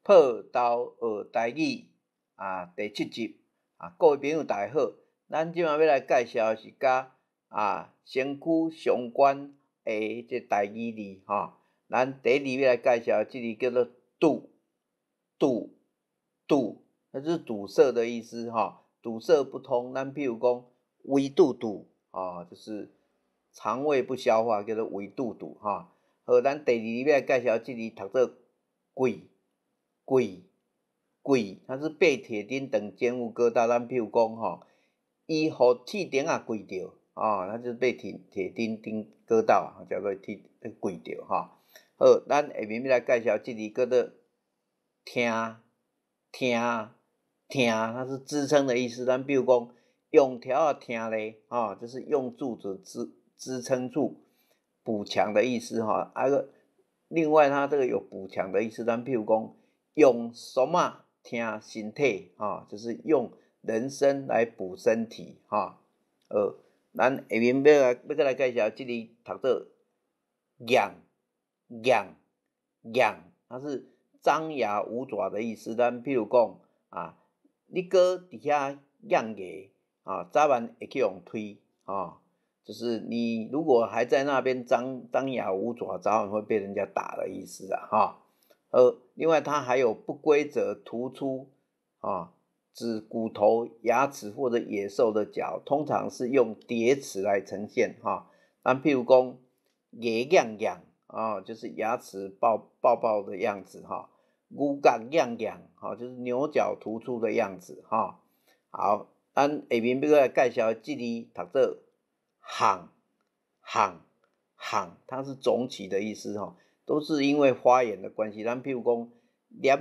破豆學台語啊，第七集啊，各位朋友大家好，咱這馬欲來介紹的是佮身軀相關的這台語字吼。咱第一字欲來介紹這字叫做堵，堵，堵，那是堵塞的意思吼，堵塞不通。咱譬如講胃肚肚，就是腸胃不消化，叫做胃肚肚吼。好，咱第二字欲來介紹這字讀做跪，跪，跪，它是被鐵釘等尖物割到。咱譬如講吼，伊予鐵釘仔跪著，哦，他就是被鐵釘釘割到，叫做鐵跪著吼。好，咱下面欲來介紹這字叫做疼，疼，疼，它是支撐的意思。咱比如講用柱仔疼咧，吼，就是用柱子支撐住、補強的意思吼。啊閣，另外它這個有補強的意思。咱譬如講用參仔疼身體，吼，就是用人參來補身體，吼。好，咱下面欲閣來介紹這字讀做揚，揚，揚，它是張牙舞爪的意思。咱譬如講啊，你閣佇遐掗牙，啊，早晚會去予推，吼，就是你如果還在那邊張牙舞爪，早晚會被人家打的意思啊，哈。另外它還有不規則突出，啊，指骨頭、牙齒或者野獸的角，通常是用疊詞來呈現，哈。咱譬如講牙掗掗，啊，就是牙齒爆爆爆的樣子，哈。牛角掗掗，哈，就是牛角突出的樣子，哈。好，咱下面欲閣來介紹這字讀做烘，烘，烘，它是腫起的意思，哈，都是因為發炎的關係。咱譬如講粒仔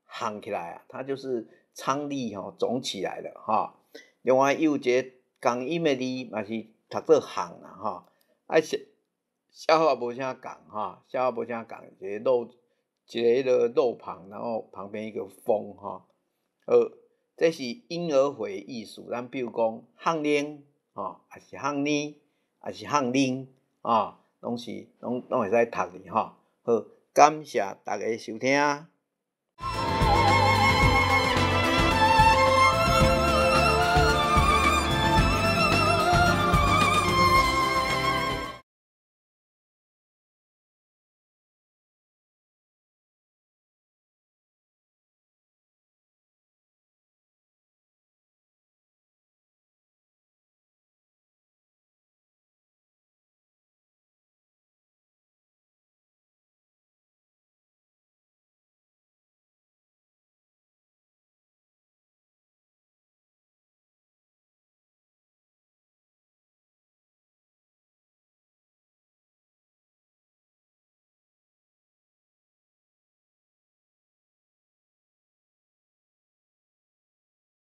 烘起來啊，它就是蒼粒吼腫起來了，吼。另外有一个仝音的字嘛是讀做烘啦，吼。啊寫寫法無啥仝吼，寫法無啥仝，一个肉，一个彼个肉旁，然後旁邊一個風吼。好，這是嬰兒肥意思。咱比如講烘奶，吼，抑是烘奶，抑是烘奶，吼，攏是攏攏會使讀哩吼。好，感謝大家收聽。